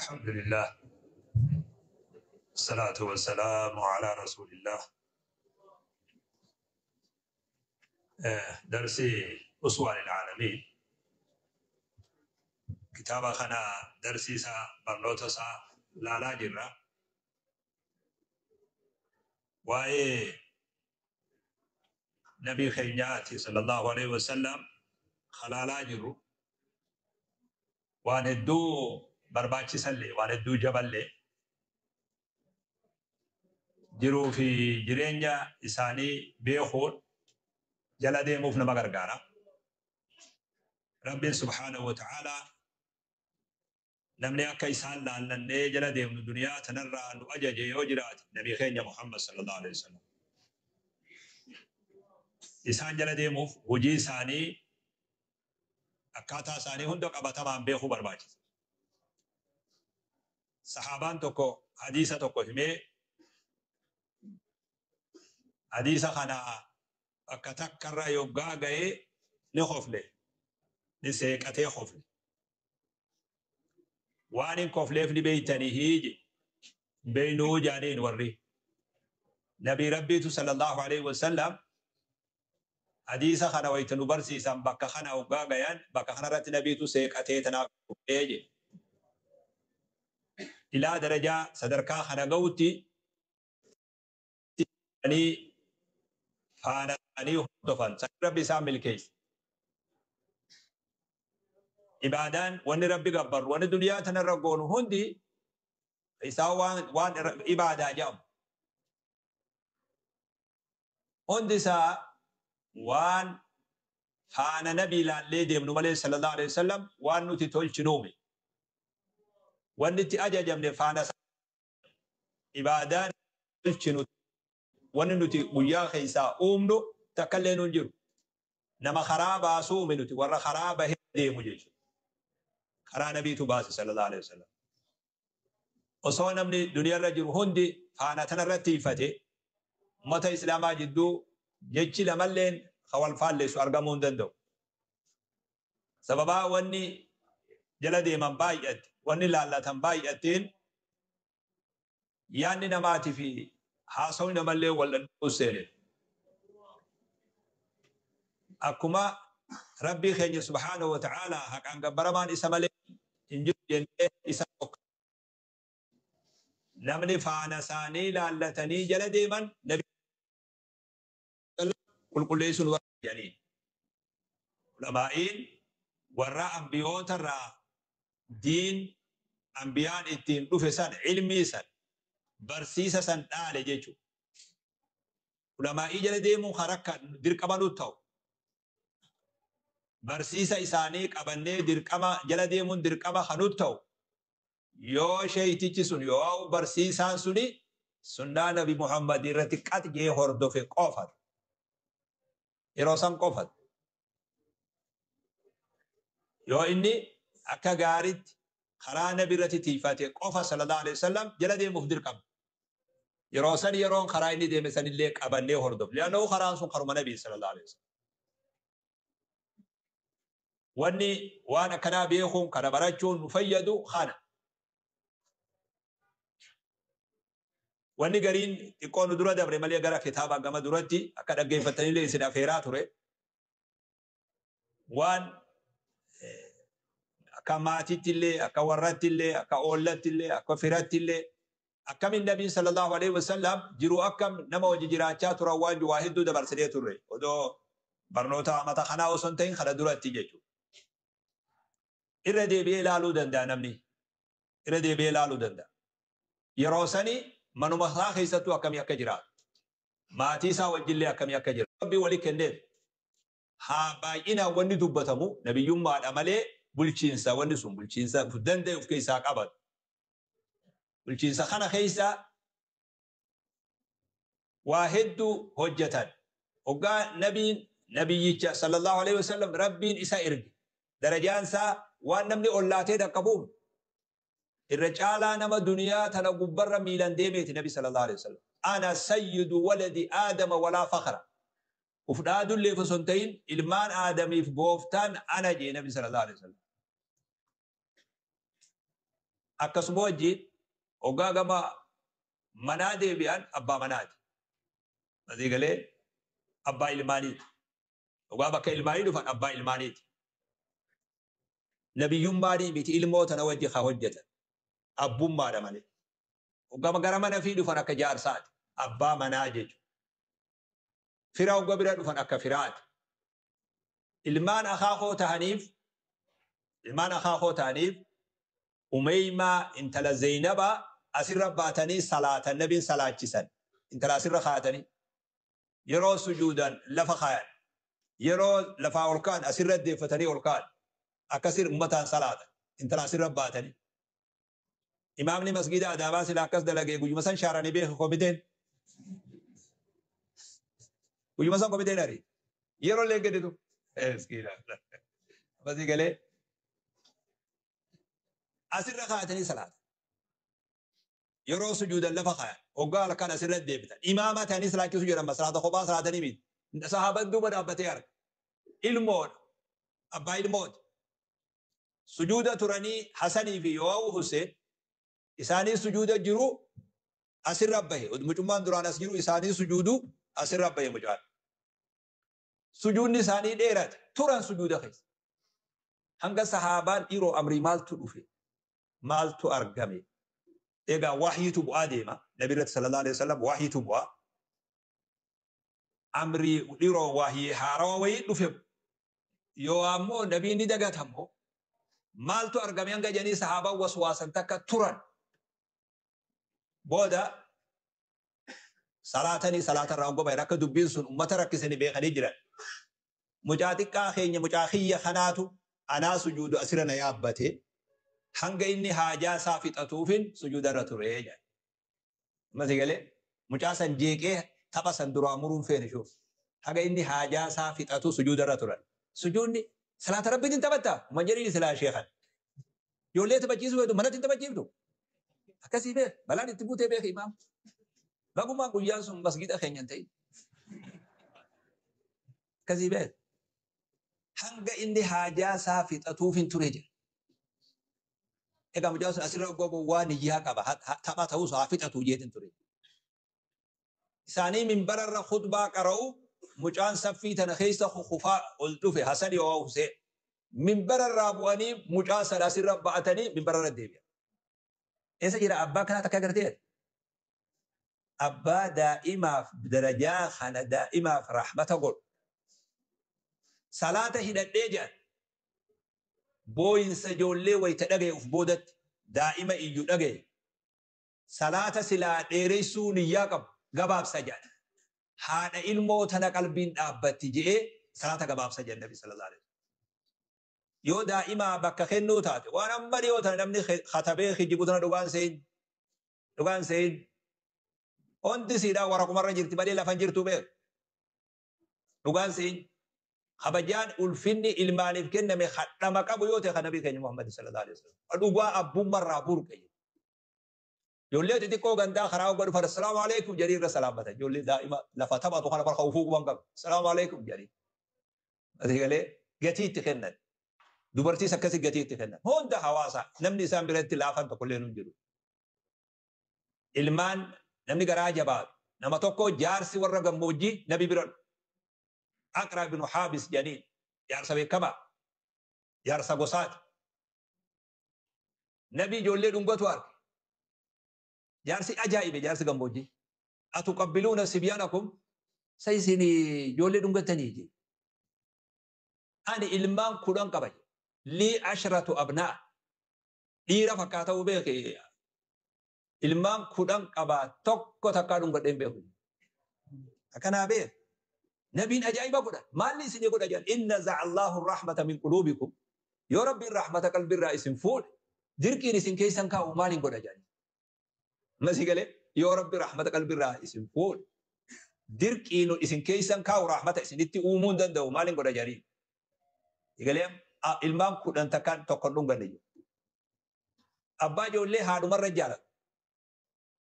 الحمد لله الصلاة والسلام على رسول الله. درس أسوة للعالمين كتابة خنا درسي سا برنوتا سا لا لا جرا وأي نبي خينياتي صلى الله عليه وسلم خلالا جرو وان الدو برباچي سلي وان الدو جبل jiruu fi jireenya isaanii beekuun jala deemuuf nama gargaara. Rabbiin subhaanahu wa ta'aalaa namni akka isaan laallannee jala deemnu duniyaa tanarraa nu ajaje yoo jiraate nabii keenya Muhammad sallallahu alaihi wasallam. Isaan jala deemuuf hojii isaanii akkaataa isaanii hunda qabatamaan beekuu barbaachisa. Sahaabaan tokko hadiisa tokko himee hadiisa kana bakka takkarra yoggaa ga'ee ni kofle, ni seeqatee kofle. Waan hin kofleef ni beeytanii hiiji beeynuu jaaniin warri. Nabii Rabbiitu sallallahu alaihi wasallam hadiisa kana wayta nu barsiisan bakka kana yoggaa gayan bakka kanarratti nabiitu seeqatee tanaaf koflee je. Ilaa darajaa sadarkaa kana ga'utti faana isaanii hordofan rabbi isaan milkeesse. Ibaadaan wanni rabbi gabbarru wanni duniyaa tanarra goonu hundi isaan waan ibaadaa jedhamu. Hundi isaa waan faana nabii ilaallee deemnu malee sallallahu alaihi wasallam waan nuti tolchinuumi. Wanni itti ajajamne faana ibaadaan tolchinu wanni nuti guyyaa keessaa uumnu takka illee nu hin jiru. Nama karaa baasuu uume nuti warra karaa bahee deemu jechuudha. Karaa nabiitu baase sallallahu alaihi wasallam. Osoo namni duniyaarra jiru hundi faana tanarratti ifate ummata islaamaa jidduu jechi lamalleen kan wal faalleessu argamuu hin danda'u. Sababaa wanni jala deeman baay'atte wanni laallatan baay'atteen yaanni namaatii fi haasawni namallee wal danda'uu seene. Akkuma Rabbii keenya subhaanahu wa ta'aalaa haqaan gabbaramaan isa malee hin jiru jennee isa tokko. Namni faana isaanii laallatanii jala deeman nabi qulqulleessuun warra jedhaniin. Ulamaa'iin warra ambiyoota irraa diin ambiyaan ittiin dhufe san ilmii san barsiisa san dhaale jechuudha. Ulamaa'ii jala deemuun kan akka dirqama nutti ta'u. Barsiisa isaanii qabannee dirqama jala deemuun dirqama kan nutti ta'u. Yoo sheeytichi sun yoo barsiisaan suni sunnaa Nabi Muhammad irratti qaxjee hordofe qofa. Yeroo san qofa. Yoo inni akka gaariitti karaa Nabi irratti tiifate qofa sallallahu alaihi wasallam jala deemuuf dirqama. Yeroo san yeroon karaa inni deeme sanillee qabannee hordofne. Li'aannahu karaan sun karuma Nabii sallallahu alaihi wasallam. Wanni waan akkanaa beekuun kana barachuun nu fayyadu kana. Wanni gariin xiqqoo nu dura dabre malee gara kitaaba gama duratti akka dhaggeeffattanillee isin afeeraa ture. Waan akka maatittillee, akka warrattillee, akka oollattillee, akka firattillee akkamiin nabiin sallallahu alaihi wasallam jiru akkam nama hojii jiraachaa turan waan waa hedduu dabarsinee turre odoo barnoota mata kanaa osoo hin ta'in kana duratti jechuudha. Irra deebi'ee ilaaluu danda'a namni. Irra deebi'ee ilaaluu danda'a. Yeroo sani manuma isaa keessattuu akkamii akka jiraatu. Maatii isaa wajjillee akkamii akka jiraatu. Rabbi walii kenneef haa baay'inaan wanni dubbatamu nabiyyummaadha malee bulchiinsa wanni sun bulchiinsa danda'e of keessaa qabatu. Bulchiinsa kana keessa waa hedduu hojjetan. Hoggaa nabiin nabiyyicha sallallahu alaihi wasallam rabbiin isa erge. Darajaan isaa waan namni ollaatee dhaqqabuun irra caalaa nama duniyaa tana gubbarra miilan deemeeti nabi sallallahu alaihi wasallam. Ana sayyidu waladi aadama walaa fakhra. Uf dhaadulleef osoo hin ta'in ilmaan aadamiif gooftaan ana jee nabi sallallahu alaihi wasallam. Akkasuma wajjin hoggaa gama manaa deebi'an abbaa manaati. Asii galee abbaa ilmaaniiti. Hoggaa bakka ilmaanii dhufan abbaa ilmaaniiti. Nabiyyummaanii miti ilmoo tana wajji haa hojjetan. Abbummaadha malee. Hoggaa gara mana fi dhufan akka jaarsaati. Abbaa manaa jechuudha. Fira hoggaa bira dhufan akka firaati. Ilmaan akaakoo ta'aniif Umeymaa intala Zeynabaa asirra baatanii salaatan nabiin salaachisan. Intala asirra kaatanii yeroo sujuudan lafa kaayan. Yeroo lafaa ol ka'an asirra deeffatanii ol ka'an. Akkasii ummataan salaatan. Intala asirra baatanii. Imaamni masgiida Adaamaa sila akkas dalagee guyyuma san shaaranii beeku komiteen. Guyyuma san komiteen ari. Yeroo illee gaditu. Miskiina. Masii galee asirra kaatanii salaatan. Yeroo sujuudan lafa kaayan. Hoggaa halkan asirra deebitan. Imaama ta'anii salaachisu jedhama. Salaata kophaa salaatanii miti. Sahaaban duuba dhaabbatee arga. Ilmoodha. Abbaa ilmooti. Sujuuda turanii Hasanii fi Yo'aawu Hussein isaanii sujuuda jiru asirra bahe. Mucummaan duraan as jiru isaanii sujuudu asirra bahe mucaan. Sujuudni isaanii dheerate. Turan sujuuda keessa. Hanga sahaabaan dhiiroo amrii maaltu dhufe? Maaltu argame? Egaa wahyiitu bu'aa deema. Nabi irratti sallallahu alaihi wasallam wahyiitu bu'aa. Amrii dhiiroo wahyii haarawa wayii dhufe. Yoo ammoo nabiin ni dagatamoo maaltu argame hanga jedhanii sahaabaan waswaasan takka turan. Booda salaatanii salaatarraa hanga bayan akka dubbiin sun ummata rakkisanii beekanii jiran. Mucaa xiqqaa keenya mucaa kiyya kanaatu anaa sujuudu asirra na yaabbate hanga inni haajaa isaa fixatuufin sujuuda irra ture jedhe. Ammas galee mucaa san jeeqee tapha san duraa muruun feene shuuf. Haga inni haajaa isaa fixatu sujuuda irra turan. Sujuudni salaata rabbiitiin taphattaa? Uma jedhini silaa sheekan. Ijoollee taphachiisuu feetu manatti hin taphachiiftu. Akkasii beek balaan itti buutee beek imaam. Bagumaan guyyaan sun masgiida keenya hin ta'in. Akkasii beek. Hanga inni haajaa isaa fixatuuf hin ture jedha. Egaa mucaan sun asirra gogu waan iyyaa qaba. Tapha ta'us haa fixatu jeetin ture. Isaanii minbararra khutbaa qara'u mucaan saffii tana keessa kufaa ol dhufe Hasan yoo Hussein. Minbararraa bu'anii mucaa sana asirra ba'atanii minbararra deebi'an. Eessa jira abbaa kanaa takka agartee? Abbaa daa'imaaf darajaa kana daa'imaaf rahmata godhu. Salaata hidhadhee jedhan. Booyinsa ijoollee wayita dhagaye uf boodatti daa'ima iyyuu dhagaye. Salaata silaa dheeressuu niyyaa qabu gabaabsa jedhan. Haadha ilmoo tana qalbiin dhaabbatti je'ee salaata gabaabsa jedhan Nabi sallallahu alaihi wasallam. Yoo daa'imaa bakka kennuu taate waan amma dhiyoo tana namni katabee kijibu tana dhugaan se'in. Dhugaan se'in. Hundi siidhaa waraqumarra jirti malee lafa hin jirtu beeku. Dhugaan se'in. Kabajaan ulfinni ilmaaniif kenname hadhama qabu yoo ta'e kan Nabii keenya Muhammad sallallahu alaihi wasallam. Dhugaa abbummarraa burqe. Ijoollee xixiqqoo gandaa karaa hoggaa dhufan assalaamu alaikum jedhii irra salaammatan. Ijoollee daa'ima lafa taphatu kana barka ufuu quban qabu. Assalaamu alaikum jedhii. Asii galee gatii itti kennan. Dubartiis akkasii gatii itti kennan. Hunda hawaasaa namni isaan biratti laafan tokkollee hin jiru. Ilmaan namni garaa jabaatu nama tokko jaarsi warra gammoojjii nabi bira dhufu. Aqraa bin Haabis jedhaniin jaarsa beekamaa jaarsa gosaati. Nabi ijoollee dhungatu arge. Jaarsi ajaa'ibe jaarsi gammoojjii. Atuqabbiluuna sibyaanakum sa isin ijoollee dhungatanii jee. Ani ilmaan 10 qaba. Lii 10 abnaa. Dhiira fakkaataa beeke. Ilmaan 10 qaba tokko takkaa dhungadhee hin beeku. Akkanaa beek. Nabiin ajaa'iba godhan. Maalli isinii godha jedhan? Inna za'allahu rahmata min quluubikum. Yoo Rabbiin rahmata qalbiirraa isin fuudhe dirqiin isin keessan kaa'u maaliin godha jedhan? Masii galee yoo Rabbi rahmata qalbiirraa isin fuudhe dirqiin isin keessan kaa'u rahmata isinitti uumuu hin danda'u maaliin godha jedhanii? Galee ilmaan 10 takkaan tokko hin dhunganne jedhu. Abbaa ijoollee haadhumarra jaalatu.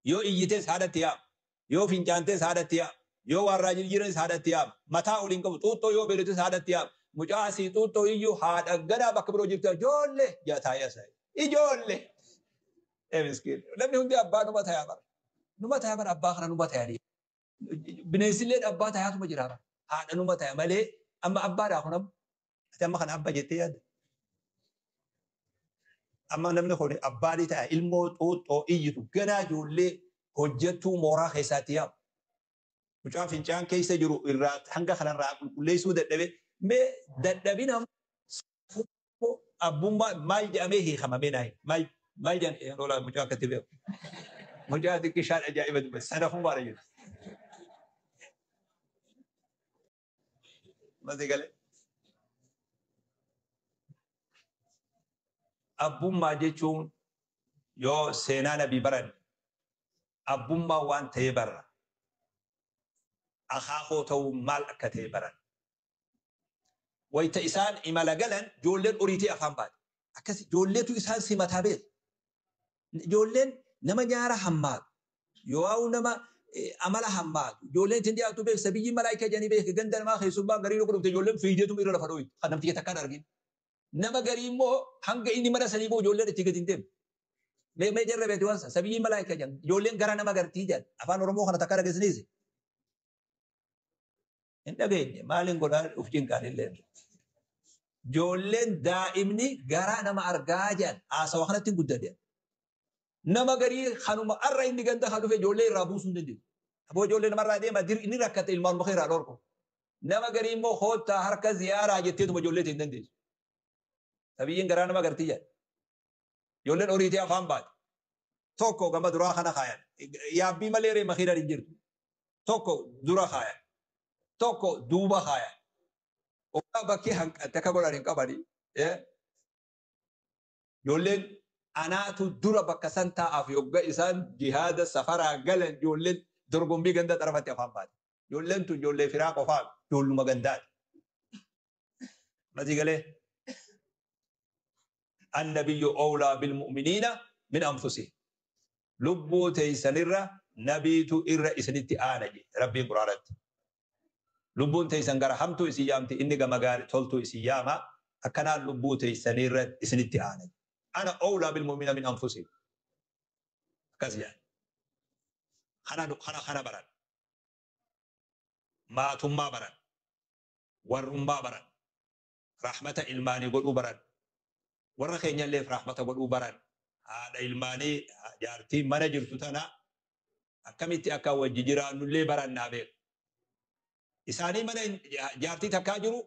Yoo iyyites haadhatti yaama. Yoo fincaantes haadhatti yaama. Yoo warraa jijjiiranis haadhatti yaama. Mataa oliin qabu xuuxxoo yoo beelutes haadhatti yaama. Mucaa asii xuuxxoo iyyuu haadha ganaa bakka biroo jirtu ijoollee jaa taa'ee asaa'i. Ijoollee. Miskiin. Namni hundi abbaa numa tayaa bara. Numa tayaa bara abbaa kana numa tayaa. Bineensilleen abbaa tayaatuma jira bara. Haadha numa taya malee amma abbaadhaa kun amma. Ati amma kana abba jettee yaadda. Amma namni kun abbaa ni ta'a ilmoo xuuxxoo iyyitu ganaa ijoollee hojjettuu mooraa keessaatti yaa'u. Mucaan fincaan keessa jiru irraa hanga kanarraa qulqulleessuu dadhabe mee dadhabina abbummaa maal jedhamee hiikama mee naayi maal maal jedhan lola mucaa akkatti beeku. Mucaa xiqqishaan ajaa'iba dubbate sanafummaadha jedhu. Masi galee. Abbummaa jechuun yoo seenaa nabii baranne abbummaa waan ta'ee barra. Akaakoo ta'uu maal akka ta'e baran. Wayita isaan imala galan ijoolleen uriitii afaan baate. Akkas ijoolleetu isaan simataa beeku. Ijoolleen nama nyaara hammaatu. Yoo nama amala hammaatu. Ijoolleen ittiin dhiyaatu beeku. Sabiyyi malaayika jedhanii beeku. Ganda namaa keessummaa garii dhugu dhufte ijoolleen fiideetu irra lafa dhooytu. Kan namti takkaan argin. Nama garii immoo hanga inni mana sanii boo ijoolleen itti gadi hin deemu. Mee jarra beekti waan sana. Sabiyyi malaayika jedhan. Ijoolleen gara nama gartii jedhan. Afaan Oromoo kana takka dhageessiniisi. Hin dhageenye maaliin godhaa uf cinqaan illee. Ijoolleen daa'imni garaa nama argaa jedhan haasawa kanatti hin guddate. Nama garii kanuma arra inni ganda kan dhufe ijoollee irraa buusuu hin dandeenye. Aboo ijoollee namarraa deema inni rakkate ilmaan muka irraa dhorku. Nama garii immoo hoottaa harka ziyaaraa jetteetuma ijoollee hin dandeessu. Sabiyyiin garaa nama gartii jedhan. Ijoolleen horiitii afaan baate. Tokko gama duraa kana kaayan. Yaabbii malee ree makiinaan hin jirtu. Tokko dura kaayan. Tokko duuba kaayan. Ogaa bakkee hanqatte akka godhan hin qabani. Ijoolleen anaatu dura bakka san taa'aaf yogga isaan jihaada safaraa galan ijoolleen dorgommii ganda xarafatti afaan baate. Ijoolleen tun ijoollee firaa qofaa ijoolluma gandaati. Masii galee. Annabiyyu awlaa bilmu'miniina min anfusihim. Lubbuu teessanirra nabiitu irra isinitti aana jedhe Rabbiin Quraanatti. Lubbuun teessan gara hamtuu isin yaamti inni gama gaarii toltuu isin yaama akkanaan lubbuu teessanirra isinitti aana. Ana awlaa bilmu'miniina min anfusihim. Akkas jedhan. Kana kana baran. Maatummaa baran. Warrummaa baran. Rahmata ilmaanii godhuu baran. Warra keenyalleef rahmata godhuu baran. Haadha ilmaanii jaartii mana jirtu tana akkamitti akka wajji jiraannullee barannaa beeku. Isaanii mana jaartii takkaa jiru,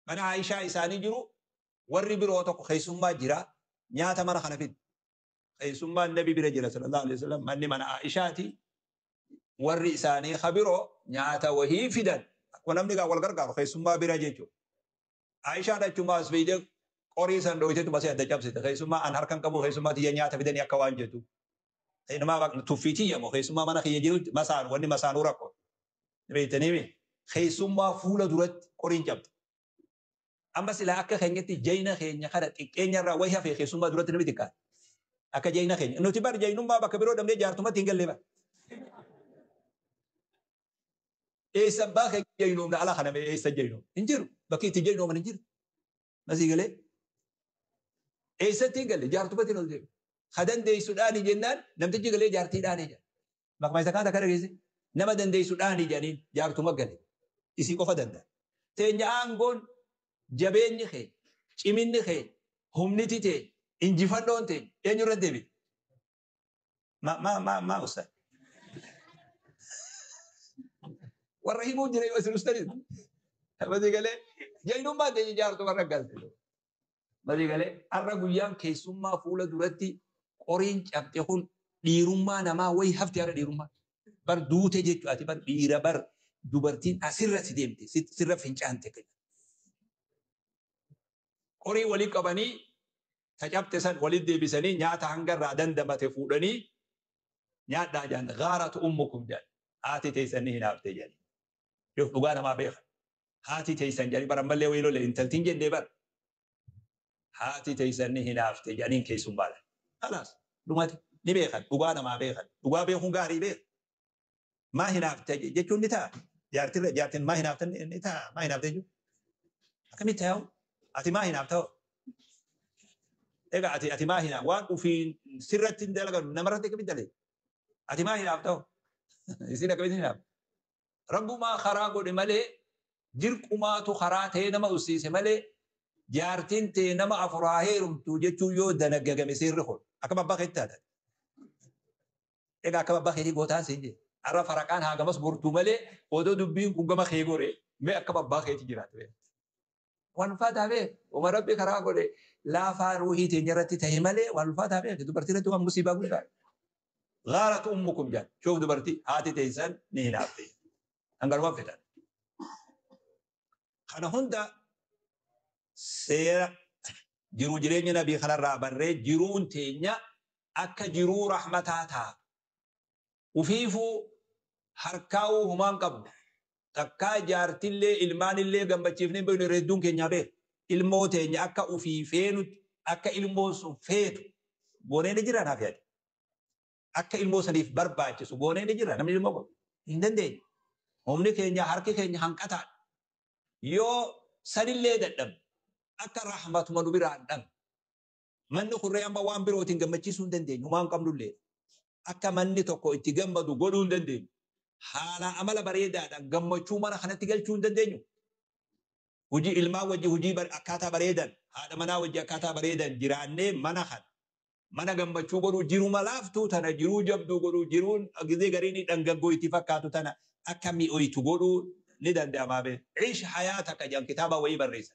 mana Aayishaa isaanii jiru, warri biroo tokko keessummaa jira, nyaata mana kana fidi. Keessummaan nabi bira jira sallallahu alaihi wasallam manni mana Aayishaati. Warri isaanii kabiroo nyaata wahii fidan. Akkuma namni gaa wal gargaaru keessummaa bira jechuudha. Aayishaan achumaa as fiidee qorii san dhooyteetu masee adda cabsite. Keessummaa an harkan qabu keessummaa tiyya nyaata fidanii akka waan jettu. Nama tuffii tiyya moo keessummaa mana kiyya jiru masaan wanni masaanuu rakkoo. Beektanii keessummaa fuula duratti qoriin cabde. Amma silaa akka keenyatti jayina keenya kana xiqqeenyarraa wayii hafee keessummaa duratti namni xiqqaata. Akka jayina keenya. Nuti bar jayinummaa bakka biroo dhabnee jaartumatti hin galle bara. Eessa abbaa keenya jayinoomna ala kana eessa jayinoomna? Hin jiru. Bakki itti jayinooman hin jiru. Masii galee. Eessatti hin galle jaartumatti hin ol deemu. Ka dandeessuudhaani jennaan namtichi galee jaartiidhaani jedha. Maqaa isa kaan akka dhageesse. Nama dandeessuudhaani jedhaniin jaartuma gale. Isii qofa danda'a. Teenya aangoon jabeenyi kee, ciminni kee, humniti tee, injifannoon tee eenyurra deebi? Ma ma ma ma ustad. Warra himuu jira yoo isin ustadin. Masii galee jaynummaa teenya jaartuma irra galte. Masii galee har'a guyyaan keessummaa fuula duratti qoriin cabxe kun dhiirummaa namaa wayi hafti har'a dhiirummaa. Bar duute jechuudha ati bar dhiira bar dubartiin asirra si deemte sirra fincaante. Qorii walii qabanii tacabte san walitti deebisanii nyaata hangarraa dandamate fuudhanii nyaadhaa jedhan gaaratu ummukum jedhan haati teessan ni hinaafte jedhan. Yoo dhugaa namaa beeka. Haati teessan jedhanii bara ammallee wayii lolle intaltiin jennee bara. Haati teessan ni hinaafte jedhaniin keessummaadha. Kalaas dhumate ni beekan dhugaa namaa beekan dhugaa beekuun gaarii beeka. Maa hinaafte jechuun ni ta'a. Jaartiin jaartiin maa hinaafte ni ta'a maa hinaafte jechuun. Akkamitti ta'u ati maa hinaafte hoo? Egaa ati maa hinaa waan ufiin sirratti hin dalagan namarratti akkamitti dalage? Ati maa hinaaf ta'u? Isin akkamitti hinaaf? Rabbumaa karaa godhe malee dirqumaatu karaa ta'ee nama ussiise malee jaartiin ta'e nama afuraa heerumtu jechuun yoo danagagame seerri kun akkam abbaa keetti taata. Egaa akkam abbaa keetii gootaan siin jedhe. Har'a faraqaan haa gamas gortuu malee odoo dubbiin kun gama kee gore mee akkam abbaa keetii jiraatu. Waan ulfaataa bee uma rabbi karaa godhe laafaa ruuhii teenya irratti ta'e malee waan ulfaataa bee dubartii irratti waan musiibaa guddaa. Ghaaratu ummukum jedhan shoof dubartii haati teessan ni hinaafte. Hangaruma fedhan. Kana hunda seera jiruu jireenya nabii kanarraa barree jiruun teenya akka jiruu rahmataa taatu. Ufiifuu harkaa'uu humaan qabdu. Takkaa jaartillee ilmaanillee gammachiifnee beeknu hedduun keenyaa beeku. Ilmoo teenya akka ufii feenutti akka ilmoo sun feetu goonee ni jira naaf yaade. Akka ilmoo saniif barbaachisu goonee ni jira namni ilmoo qabu. Hin dandeenye. Humni keenya harki keenya hanqataadha. Yoo sanillee dadhabne akka rahmatuma nu biraan dhabne. Manni kurree amma waan birootiin gammachiisuu hin dandeenyu humaan qabnullee. Akka manni tokko itti gammadu godhuu hin dandeenyu. Haala amala bareedaadhaan gammachuu mana kanatti galchuu hin dandeenyu. Hojii ilmaan wajji hojii akkaataa bareedan haadha manaa wajji akkaataa bareedan jiraannee mana kana mana gammachuu godhuu jiruma laaftuu tana jiruu jabduu godhuu jiruun gizee gariin dhangaggoo itti fakkaatu tana akka mi'ooytu godhuu ni danda'amaa bee. Ciish hayaata akka jedhan kitaaba wayii barreessa.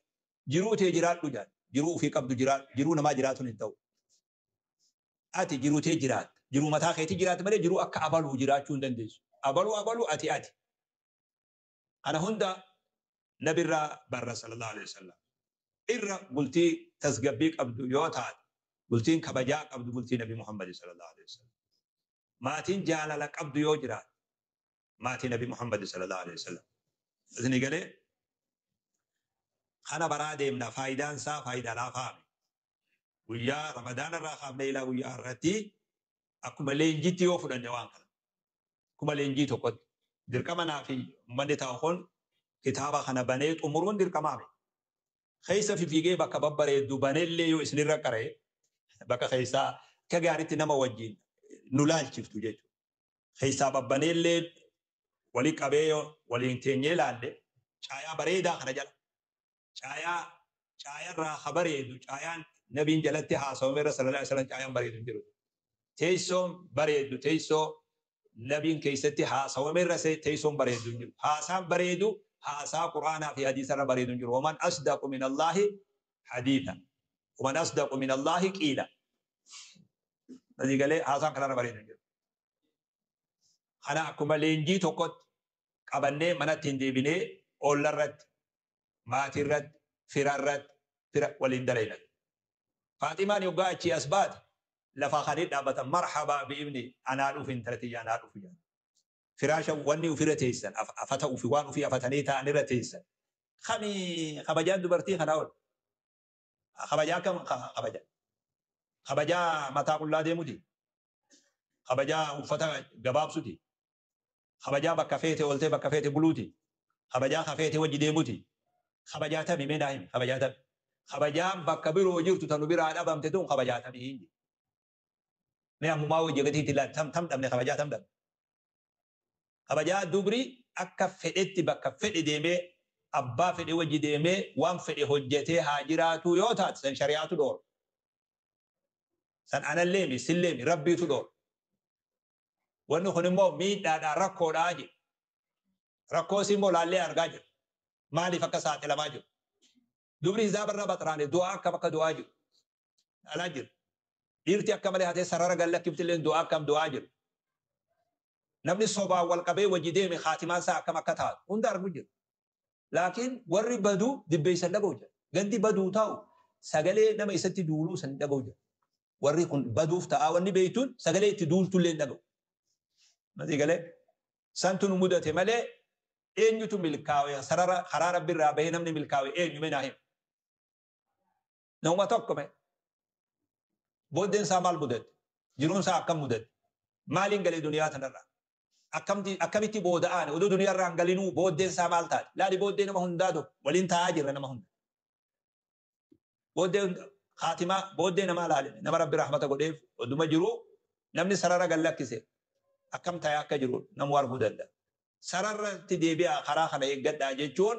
Jiruu tee jiraadhu jedhan jiruu ofii qabdu jiraadhu jiruu namaa jiraatuun hin ta'u. Ati jiruu tee jiraatta jiruu mataa keetii jiraatta malee jiruu akka abaluu jiraachuu hin dandeessu. Abaluu abaluu ati ati. Kana hunda nabirraa barra sallallahu alaihi wasallam. Irra bultii tasgabbii qabdu yoo taate bultiin kabajaa qabdu bultii Nabi Muhammad sallallahu alaihi wasallam. Maatiin jaalala qabdu yoo jiraate maatii Nabi Muhammad sallallahu alaihi wasallam. Isin galee kana baraa deemna faayidaan isaa faayidaa laafaame. Guyyaa Ramadaana irraa kaafnee ilaa guyyaa irratti akkuma leenjitti yoo fudhanne waan kana. Akkuma leenjii tokkotti dirqama naa fi uummanni taa'u kun kitaaba kana banee xumuruun dirqamaame. Keessa fiigee bakka babbareeddu baneellee yoo isinirra qara'e bakka keessaa akka gaariitti nama wajjin nu laalchiftu jechuudha. Keessaa babbaneellee walii qabee waliin teenyee laalle caayaa bareedaa kana jala. Caayarraa ha bareedu caayaan nabiin jalatti haasawame irra sallallahu alaihi wasallam caayaan bareedu hin jiru. Teessoon bareedu teessoo nabiin keessatti haasawame irra teessoon bareedu hin jiru. Haasaan bareedu haasaa Quraanaa fi hadiisarra bareedu hin jiru. Waman asdaqu min Allaahi hadiitha. Waman asdaqu min Allaahi qiila. Asii galee haasaan kanarra bareedu hin jiru. Kana akkuma leenjii tokkotti qabannee manatti hin deebinee oollarratti, maatiirratti, firarratti, fira waliin dalayna. Faaximaan yoggaa achii as baate lafa kanii dhaabbatan marhabaa bi'ibni anaa dhufu intala tiyya anaa dhufu jedhan. Firaasha wanni ofirra teessan afata ofi waan ofii afatanii ta'an irra teessan. Kami kabajaan dubartii kanaa ol. Kabajaa akkam kabaja? Kabajaa mataa qullaa deemuti. Kabajaa uffata gabaabsuti. Kabajaa bakka feete ooltee bakka feete buluuti. Kabajaa kafeete wajji deemuti. Kabajaa tami mee naa himi kabajaa tami. Kabajaan bakka biroo jirtu tanu biraa dhabamte tun kabajaa tami hin jiru. Mee ammumaa wajji gatiitti ilaali tam tam dhabne kabajaa tam dhabne. Kabajaa dubri akka fedhetti bakka fedhe deemee abbaa fedhe wajji deemee waan fedhe hojjetee haa jiraatu yoo taate san shari'aatu dhoora. San anallee mi sillee mi rabbiitu dhoora. Wanni kun immoo miidhaadhaa rakkoodhaa jedhe. Rakkoos immoo laallee argaa jiru. Maaliif akka saaxilamaa jiru? Dubri hizaabarraa baxraane du'aa akkam akka du'aa jiru. Alaa jiru. Dhiirti akka malee hatee sarara gallakkiftillee du'aa akkam du'aa jiru. Namni sobaan wal qabee wajji deeme khaatimaan isaa akkam akka taatu hunda argu jiru. Laakiin warri baduu dibbeessan dhaga'u jira. Gandi baduu taa'u sagalee nama isatti duuluu san dhaga'u jira. Warri kun baduuf ta'aa wanni beeytuun sagalee itti duultullee hin dhaga'u. Masii galee santu nu mudate malee eenyutu milkaa'e sarara karaa rabbiirraa bahee namni milkaa'e eenyu mee naa hima. Nama tokko mee booddeen isaa maal mudate? Jiruun isaa akkam mudate? Maaliin galee duniyaa tanarraa? Akkamitti booda'aan oduu duniyaarraa hin galinuu booddeen isaa maal taate? Laali booddee nama hundaa tokko waliin taa'aa jirra nama hunda. Booddee Khaatimaa booddee namaa laalime nama Rabbi rahmata godheef oduma jiru namni sarara gad lakkise akkam ta'e akka jiru namuu arguu danda'a. Sararratti deebi'aa karaa kana eeggadhaa jechuun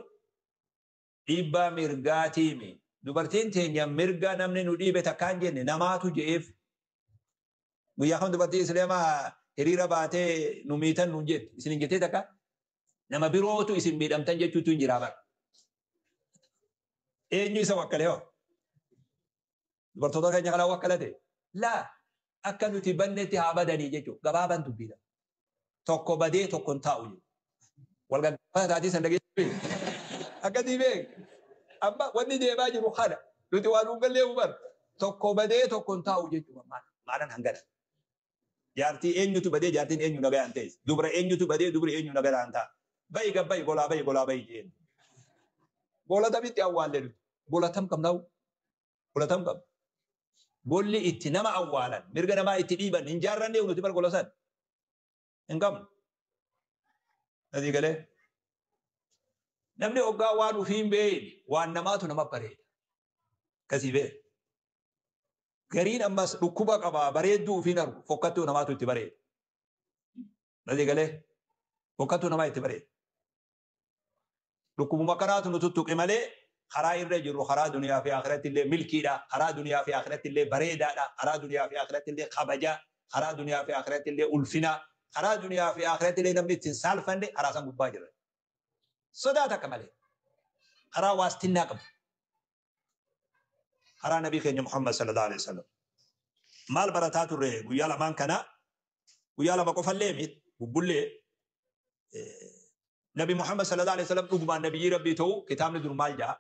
dhiibbaa mirgaatiimi. Dubartiin teenya mirga namni nu dhiibe takkaan jenne namaatu je'eef. Guyyaa kam dubartii Islaamaa hiriira baatee nu miitan nuun jette isin hin jettee takka nama birootu isin miidhamtan jechuutu hin jiraa bara. Eenyu isa wakkalee hoo? Dubartoota keenya kana wakkalate? Laa akka nuti bannetti haa badanii jechuudha. Gabaabaan dubbiidha. Tokko badee tokko hin taa'u jechuudha. Wal gaggaafata taatii san dhageessuu akkasii beek. Amma wanni deemaa jiru kana nuti waan hin gallee hubar. Tokko badee tokko hin taa'u jechuudha. Maalan hangana. Jaartii eenyutu badee jaartiin eenyu nagayaan ta'es. Dubra eenyutu badee dubri eenyu nagayaan ta'a. Bayi gabbayi golaa bayi golaa bayi jeen. Gola tamitti awwaalle nuti. Gola tam qabnaa? Gola tam qabna? Golli itti nama awwaalan mirga namaa itti dhiiban hin jaarranne nuti bar gola san. Hin qabnu. Asii galee. Namni hoggaa waan ufii hin beekne waan namaatu nama bareeda. Akkasii beeka. Gariin ammas dhukkuba qaba bareedduu ufiin argu fokkattuu namaatu itti bareeda. Asii galee fokkattuu namaa itti bareeda. Dhukkubuma kanaatu nu tuttuqe malee karaa irra jirru karaa duniyaa fi akhiratti illee milkiidha. Karaa duniyaa fi akhiratti illee bareedaadha. Karaa duniyaa fi akhiratti illee kabajaa. Karaa duniyaa fi akhiratti illee ulfina. Karaa duniyaa fi akhiratti illee namni ittiin saalfanne karaa san gubbaa jira. Sodaa takka malee. Karaa waastinnaa qabu. Karaa nabii keenya Muhammad sallallahu alaihi wasallam. Maal barataa turre guyyaa lamaan kana guyyaa lama qofallee miti bubbullee Nabi Muhammad sallallahu alaihi wasallam dhugumaan nabiyyi Rabbii ta'uu kitaabni dur maal jedha?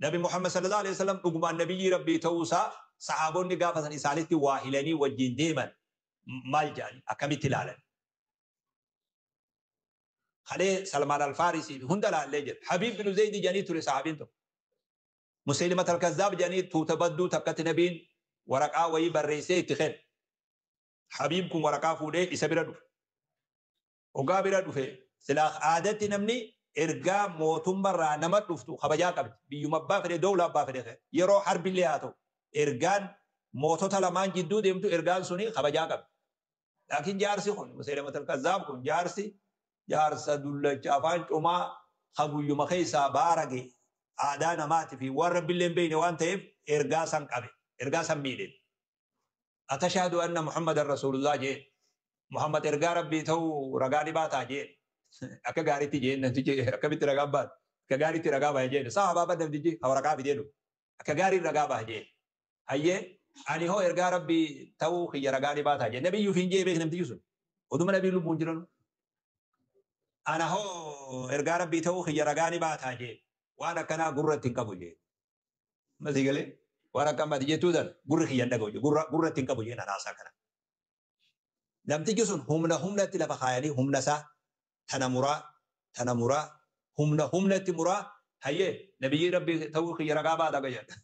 Nabi Muhammad sallallahu alaihi wasallam dhugumaan nabiyyi Rabbii ta'uu isaa sahaabonni gaafa san isaanitti waa hilanii wajjin deeman maal jedhan akkamitti ilaalan? Kalee Salmaan Alfaarisii fi hunda laallee jira. Habiib bin Zaydi jedhanii ture sahaabiin tokko. Musaylimat al-Kazzaab jedhanii tuuta badduu takkatti nabiin waraqaa wayii barreessee itti kenne. Habiib kun waraqaa fuudhee isa bira dhufe. Hoggaa bira dhufe silaa aadatti namni ergaa mootummarraa nama dhuftu kabajaa qabdi. Biyyuma abbaa fedhe dowla abbaa fedhe yeroo harbillee haa ta'u ergaan mootota lamaan jidduu deemtu ergaan suni kabajaa qabdi. Laakiin jaarsi kun Musaylimat al-Kazzaab kun jaarsi jaarsa dullacha afaan cumaa ka guyyuma keessaa baarage aadaa namaati fi waan rabbillee hin beekne waan ta'eef ergaa san qabe ergaa san miidhe. Atashahadu anna Muhammadan Rasulullah jee Muhammad ergaa rabbii ta'uu ragaa ni baataa jee akka gaariitti jee namtichi akkamitti ragaa baata akka gaariitti ragaa baha jee sahabaa ban namtichi waraqaa fidee dhufe akka gaariin ragaa baha jee hayyee ani hoo ergaa rabbii ta'uu kiyya ragaa ni baataa jee nabiyyuu fi hin jee beek namtichi sun oduma nabii lubbuun jiranu ana hoo ergaa rabbii ta'uu kiyya ragaa ni baataa jee waan akkanaa gurra ittiin qabu jee masii galee waan akka ammati jettuu tan gurri kiyya hin dhaga'u jee gurra ittiin qabu jee nanaasaa kana. Namtichi sun humna humnatti lafa kaayanii humna isaa tana muraa tana muraa humna humnatti muraa hayyee nabiyyii rabbii ta'uu kiyya ragaa baata akka jedha.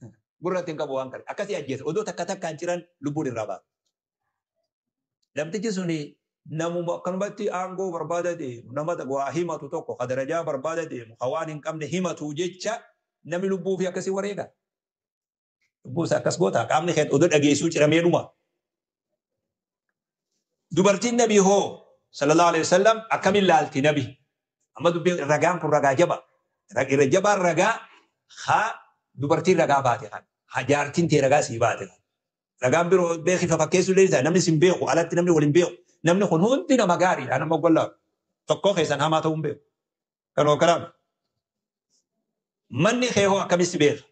Gurra ittiin qabu waan kana akkasii ajjeese odoo takka takkaan ciran lubbuun irraa baata. Namtichi suni namuma akkanumatti aangoo barbaada deemu nama waa himatu tokko ka darajaa barbaada deemu ka waan hin qabne himatu jecha namni lubbuu fi akkasii wareega. Lubbuu isaa akkas goota qaamni kee odoo dhageessuu ciramee dhuma. Dubartiin nabii hoo sallallahu alaihi wasallam akkamiin laalti nabi? Amma dubbiin ragaan kun ragaa jaba. Irra jabaan ragaa haa dubartiin ragaa baate kan. Haa jaartiin tee ragaa sii baate kan. Ragaan biroo beekifa fakkeessuu illee namni sin beeku alatti namni waliin beeku. Namni kun hundi nama gaariidha nama gollaa tokko keessan hamaa ta'uu hin beeku. Kanoo kanaaf manni kee hoo akkamitti si beeka?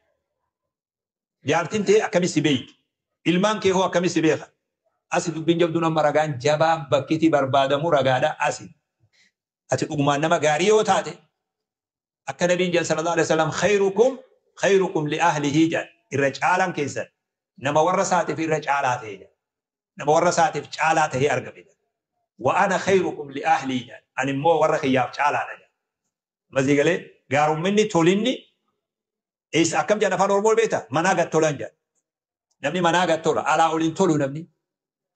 Jaartiin tee akkamitti si beekti? Ilmaan kee hoo akkamitti si beeka? Asi dubbiin jabduun amma ragaan jabaan bakkiitii barbaadamu ragaadha asi. Ati dhugumaan nama gaarii yoo taate akka nabiin jedhan sallallahu alaihi wasallam khayrukum khayrukum li ahlihi jedhan irra caalaan keessan nama warra isaatiif irra caalaa ta'e jedhan. Nama warra isaatiif caalaa ta'ee argame jedhan. Wa ana khayrukum li ahlii jedhan. Ani immoo warra kiyyaaf caalaadha jedhan. Masii galee gaarumminni tolinni eessa akkam jedhan afaan Oromoo beektaa manaa gad tolan jedhan. Namni manaa gad tola alaa oliin tolu namni.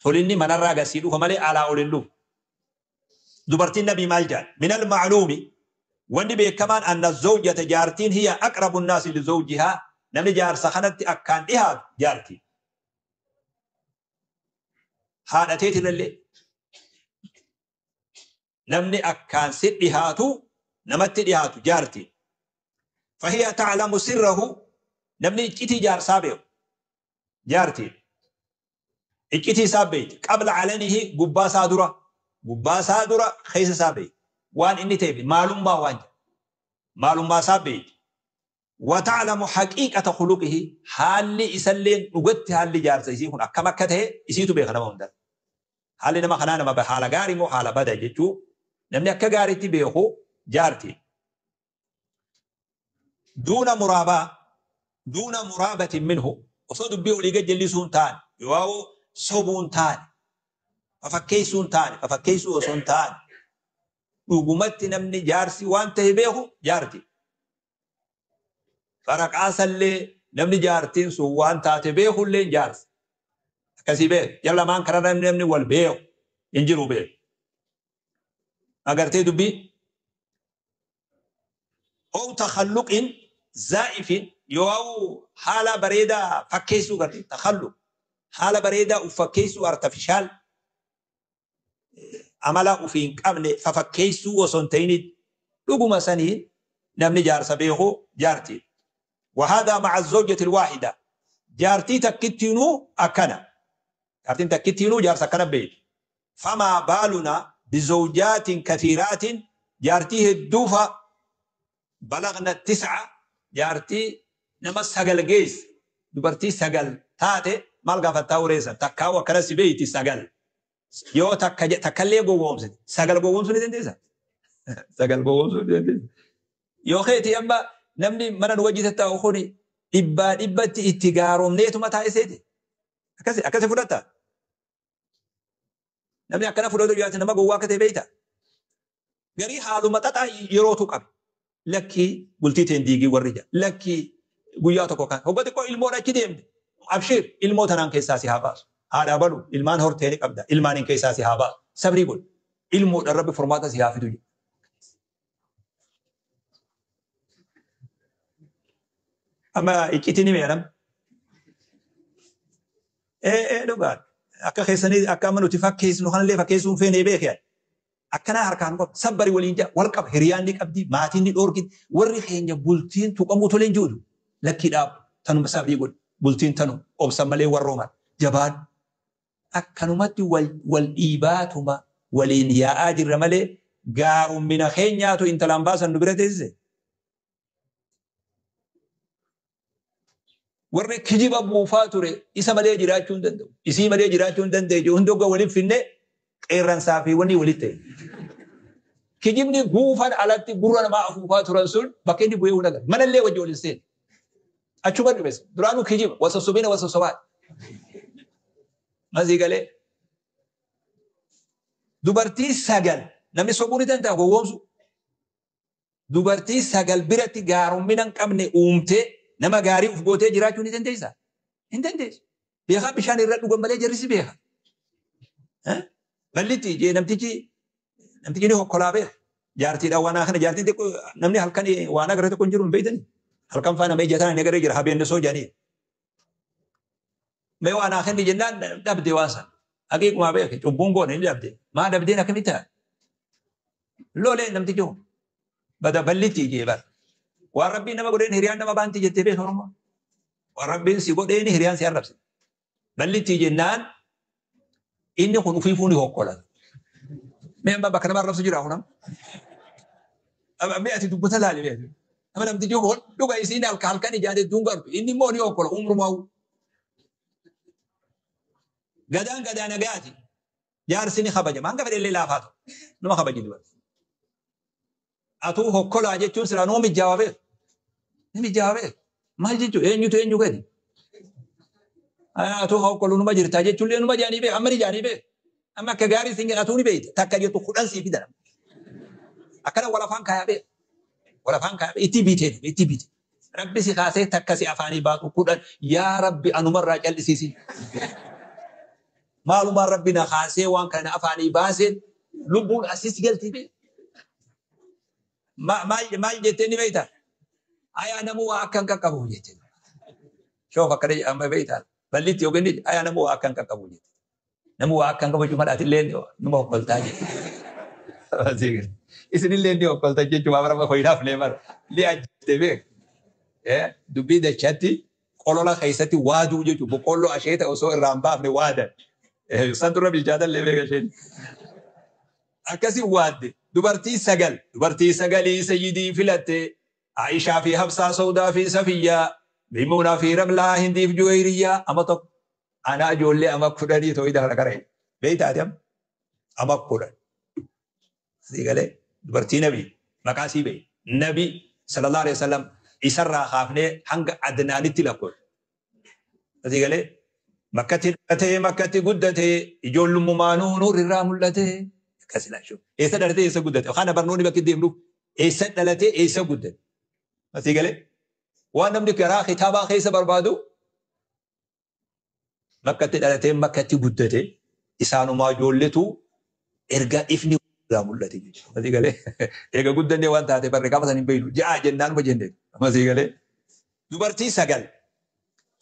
Tolinni manarraa gasii dhufa malee alaa oliin dhufu. Dubartiin nabii maal jedhan? Minal ma'luumi wanni beekamaan anna zawjata jaartiin hiya aqrabu nnaasi li zawjihaa Namni jaarsa kanatti akkaan dhihaatu jaarti. Haadha teetirrallee namni akkaan si dhihaatu namatti dhihaatu jaarti. Fahiya ta'lamu sirrahu namni iccitii jaarsaa beeku jaarti. Iccitii isaa beekti. Qabla calanihi gubbaa isaa dura. Gubbaa isaa dura keessa isaa beekti. Waan inni ta'eef maalummaa waan jedhu. Maalummaa isaa beekti. وتعلم حقيقة خلقه حالي إسلين نقدت حالي جارس إسي كن أكما كته إسي تبي خنا مهندر حالي نما خنا نما بحالة غاري مو حالة بدا جتو نمني أكا غاري تبيخو جارتي دون مرابة دون مرابة منه وصد بيو لقى جلسون تان يواو صبون تان ففكيسون تان ففكيسو وصون تان وقمت نمني جارسي وانته بيخو جارتي Faraqaasallee namni jaartiin sun waan taate beekullee jaarsa. Akkasii beeku. Jala lamaan karaa namni wal beeku hin jiru beeku. Agartee dubbii. Ow takhalluqin zaa'ifin yoo haala bareedaa fakkeessuu gartee takhalluq haala bareedaa uf fakkeessuu artifishaal amala ufii hin qabne fafakkeessuu osoo hin ta'in dhuguma sanii namni jaarsa beeku jaartii. وهذا مع الزوجة الواحدة جارتي تكتينو أكنا جارتي تكتينو جارس أكنا بيت فما بالنا بزوجات كثيرات جارتيه الدوفة بلغنا 9 جارتي نما سجل جيس دبرتي سجل تاتي مالغا فتاوريسا تكاو كرسي بيتي سجل يو تكلي قوومسي سجل قوومسي دنديسا سجل قوومسي دنديسا يو خيتي أما namni mana nu wajji tattaa'u kuni dhibbaa dhibbatti itti gaaromneetu mataa iseeti. Akkasi akkasi fudhata. Namni akkana fudhatu jiraate nama gowwaa akka ta'e beekta. Garii haaluma xaxaa yerootu qabe. Lakkii bultii teen diigii warri jira. Lakkii guyyaa tokko kan. Hogga xiqqoo ilmoon achi deemte. Abshiir ilmoo tanaan keessaa si haa baasu. Haadhaa balu ilmaan hortee ni qabda. Ilmaaniin keessaa si haa baasu. Sabrii godhu. Ilmoodhaan rabbi furmaata si haa fidu jedha. Amma iccitii ni meeram. Dhugaa akka keessanii akka amma nuti fakkeessinu kanallee fakkeessuun feenee beekee akkanaa harkaan qaba sabbari waliin jaa wal qaba hiriyaan ni qabdi maatiin ni dhoorkiti warri keenya bultiin tuqamuu tolee hin jiru lakkii dhaabu tanuma sabrii godhu bultiin tanu obsa malee warrooman jabaan akkanumatti wal dhiibaatuma waliin yaa'aa jirra malee gaarummina keenyaatu intalaan baasan nu bira teessise. Warri kijiba buufaa ture isa malee jiraachuu hin danda'u. Isii malee jiraachuu hin danda'u. Hundi hoggaa waliin finne qeerransaa fi wanni walitti ta'e. Kijibni guufan alatti gurra namaa afuufaa turan sun bakka inni bu'ee hin agarre. Manallee wajji waliin seene. Achuma dhufes. Duraanuu kijiba. Wasassobina wasassobaa. Masii galee. Dubartii 9 namni sobuu ni danda'a gowwoomsu. Dubartii 9 biratti gaarummina hin qabne uumtee nama gaarii uf gootee jiraachuu ni dandeessaa? Hin dandeessu. Beekaa bishaan irra dhugan malee jarri si beeka. Ballitti jee namtichi ni hokkolaa beeka. Jaartiidhaan waan kana jaartiin xiqqoo namni halkan waan agarre tokko hin jiru hin beektani. Halkan faana mee jataan inni agarree jira habeenni soo jedhanii. Mee waan kenni jennaan dhabde waan sana. Haqiiqumaa beeke cubbuun goone ni dhabde. Maa dhabdeen akkamitti ta'a? Lolee namtichi kun. Bada ballitti jee bara. Waan rabbiin nama godheen hiriyaan nama baanti jettee beeku Oromoo. Waan rabbiin si godheen hiriyaan si arrabse. Ballitti jennaan inni kun ufiifuu ni hokkolata. Mee amma bakka nama arrabsu jira kunam. Mee ati dubbata laali mee. Nama namtichi kun dhuga isiin halka halkan ijaan hedduun gartu. Inni immoo ni hokkola umrumaa. Gadaan gadaa nagaati. Jaarsi ni kabajama. Hanga fedhe illee laafaa ta'u. Nama kabaji dubarti. Atuu hokkolaa jechuun silaa noo mijaawaa beeku. Ni mijaawaa beeku. Maal jechuun eenyutu eenyu gadi? Atuu hokkoluu numa jirtaa jechuun illee numa jaanii beeku. Amma ni jaanii beeku. Amma akka gaarii siin jedhu atuu ni beekta. Takka jettu 10 sii fidan. Akkana wal afaan kaayaa beeku. Wal afaan kaayaa beeku. Itti biitee itti biitee. Rabbi si kaasee takka si afaanii baatu 10 yaa Rabbi anumarraa callisiisi. Maalumaan Rabbi na kaasee waan kana afaanii baaseen lubbuun asis galtii beeku. Maal jettee ni beekta? Ayaa namuu waa akka hin qaqqabu jettee. Shoof akkana amma beektaa ballitti yookiin ayaa nama waa akkan qaqqabu jette. Nama waa akkan qabu madhaatillee numa okkoltaa jette. Isinillee ni okkolta jechuudha bara ho'iidhaaf nee mara. Li ajjeete beek. Dubbii dachatti qolola keessatti waaduu jechuudha. Boqqolloo asheeta osoo irraa hin baafne waadan. San dura bilchaatallee beeka isheen. Akkasii waadde dubartii sagal dubartii sagalii sayyidii filatte Aishaa fi Habsaa Saudaa fi Safiyyaa Maimuunaa fi Ramlaa Hindiif Juwayriyyaa ama tokko ana ijoollee ama 10 tooyida kana qara'e. Beeytaati amma ama 10. Sii galee dubartii nabii maqaa sii beeyi. Nabi sallallahu alaihi wasallam isarraa kaafnee hanga Adnaanitti lakkoofne. Sii galee makkatti dhalatee makkatti guddatee ijoollummaanuu nuurri irraa mul'ate. Akkas ilaashuu. Eessa dhalatee eessa guddate? Kana barnoonni bakki deemnuuf eessa dhalatee eessa guddate? Sii galee waan namni karaa kitaabaa keessa barbaadu makkatti dhalatee makkatti guddate isaanumaa ijoolletu erga ifni irraa mul'ate jechuudha. Sii galee eega guddannee waan taate barree gaafa san hin beeknu ja'a jennaanuma jennee. Sii galee dubartii sagal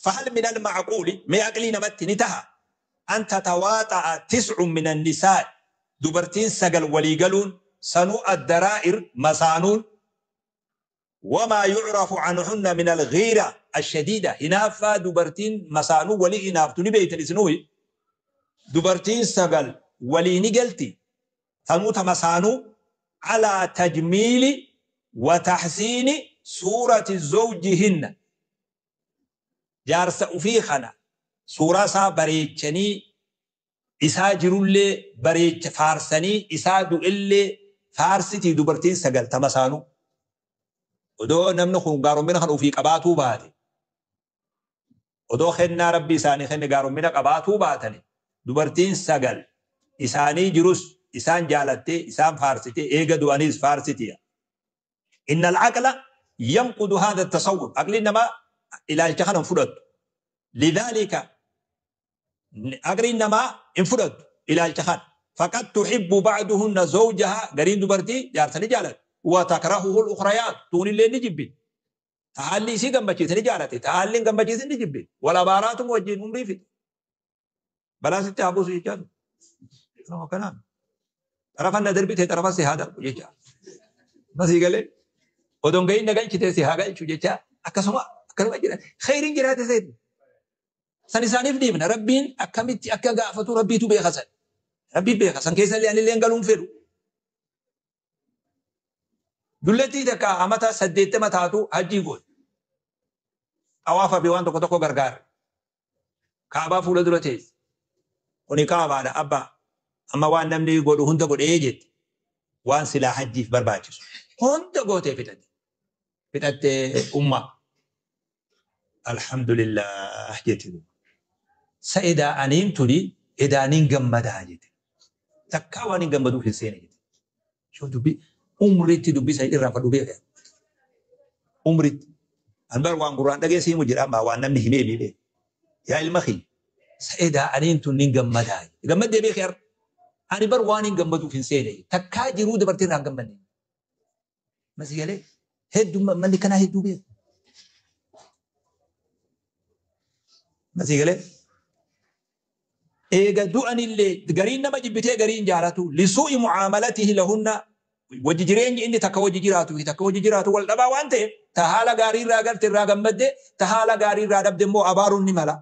فهل من المعقول ما أقلي نمت نتها أن تتواطأ 9 من النساء دبرتين سجل وليقلون سنو الدرائر مسانون وما يعرف عنهن من الغيرة الشديدة هنافا دبرتين مسانو ولي هنافتني بيت الإسنوي دبرتين سجل ولي نقلتي سنو تمسانو على تجميل وتحسين صورة زوجهن jaarsa ufii kana suuraa isaa bareechanii isaa jirullee bareecha faarsanii isaa du'ellee faarsitii dubartiin 90 saanuu. Odoo namni kun gaaromina kan ufii qabaatuu baate odoo kennaa rabbi isaanii kenne gaaromina qabaatuu baatani dubartiin 9 isaanii jirus isaan jaalattee isaan faarsitee eega du'aniis faarsitiya. Inna al-aqla yanqudu haadha at-tasawwur aqli namaa ilaalcha kana hin fudhattu. Lidhalika aqliin namaa hin fudhattu ilaalcha kana. Faqad tuhibbu ba'duhunna zawjaha gariin dubartii jaarsa ni jaalatti. Wa takrahuhu al-ukhrayaat tuunillee ni jibbi. Haalli isii gammachiise ni jaalate. Haalli hin gammachiisin ni jibbi. Wal abaaraatu wajjin umrii fide. Balaa sitti haa buusu jechaa ture. Kanaan. Xarafan na darbite xarafan si haa darbu jechaa. Masii galee odoon gahin na galchite si haa galchu jechaa akkasuma akkanuma jira. Khayriin jiraate seeti. San isaaniif dhiibna. Rabbiin akkamitti akka gaafatu rabbiitu beeka san. Rabbii beeka. San keessa illee anillee galuun fedhu. Dullattii takka amata 80 taatu hajjii goote. Xawaafa fi waan tokko tokko gargaara. Kaabaa fuula dura teesse. Kuni kaabaadha abbaa. Amma waan namni godhu hunda godhee jette. Waan silaa hajjiif barbaachisu. Hunda gootee fixatte. Fixattee ummaa. Alhamdulillah jette. Sa'idaa aniin tuni edaaniin gammadaa jette. Takkaa waan hin gammaduuf hin seene jette. Shoo dubbii umriitti dubbii isa irraa fadhu beeka. Umriitti. An bar waan gurraan dhageessimu jira amma waan namni himee beeka. Yaa ilma kiyya. Sa'idaa aniin tun nin gammadaa. Gammaddee beeka. Ani bar waan hin gammaduuf hin seene. Takkaa jiruu dabartee irraa hin gammanne. Masigalee hedduu manni kanaa hedduu beeku. Masigalee eega du'anillee gariin nama jibbitee gariin jaalatu lisuu'i mucaamalatihi lahunna wajji jireenyi inni takka wajji jiraatu fi takka wajji jiraatu wal dhabaa waan ta'eef ta haala gaarii irraa garte irraa gammadde ta haala gaarii irraa dhabde immoo abaaruun ni mala.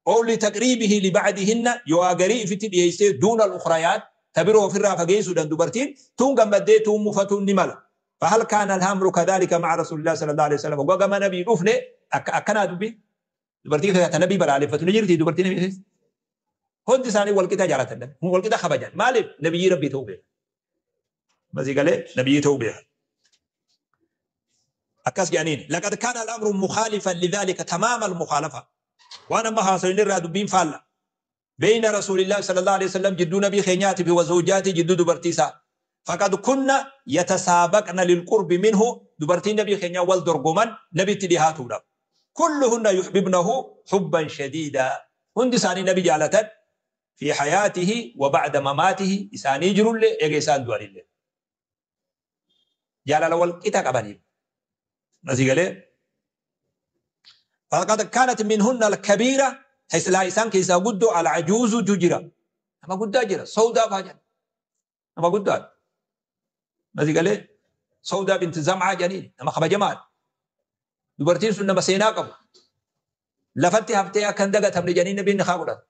أو لتقريبه لبعدهن يواغري في تديسه دون الأخريات تبرو في الرافقين سودان دبرتين تون غمدي تون مفتون نملا. فهل كان الأمر كذلك مع رسول الله صلى الله عليه وسلم؟ وقام نبي رفنه أكنا دبي دبرتين كذا نبي برا عليه فتون جرتي دبرتين نبي هون تساني والكتا جالت النبي هو والكتا خبجان مالك نبي ربي توبه بس قال نبي توبه أكاس جانين. لقد كان الأمر مخالفا لذلك تمام المخالفة. وانا ما حاصلين الرادو بين فال بين رسول الله صلى الله عليه وسلم جدو نبي خينياتي وزوجاتي جدو دبرتيسا فقد كنا يتسابقن للقرب منه دبرتي نبي خينيا والدرقمان نبي تليهاتو كلهن يحببنه حبا شديدا. هند ساني نبي جالتا في حياته وبعد مماته إساني جرول إيجيسان دواري لي جالال والكتا قباني نسي قال Faqad kaanat minhunna al-kabiira ta isaan keessaa guddoo al-ajuuzutu jira. Nama guddaa jira. Sawdaa faa jedhan. Nama guddaadha. Masi galee Sawdaa binti Zam'aa jedhaniin nama kabajamaadha. Dubartiin sun nama seenaa qabu. Lafatti haftee akka hin dagatamne jedhanii nabiin nikaa godhatan.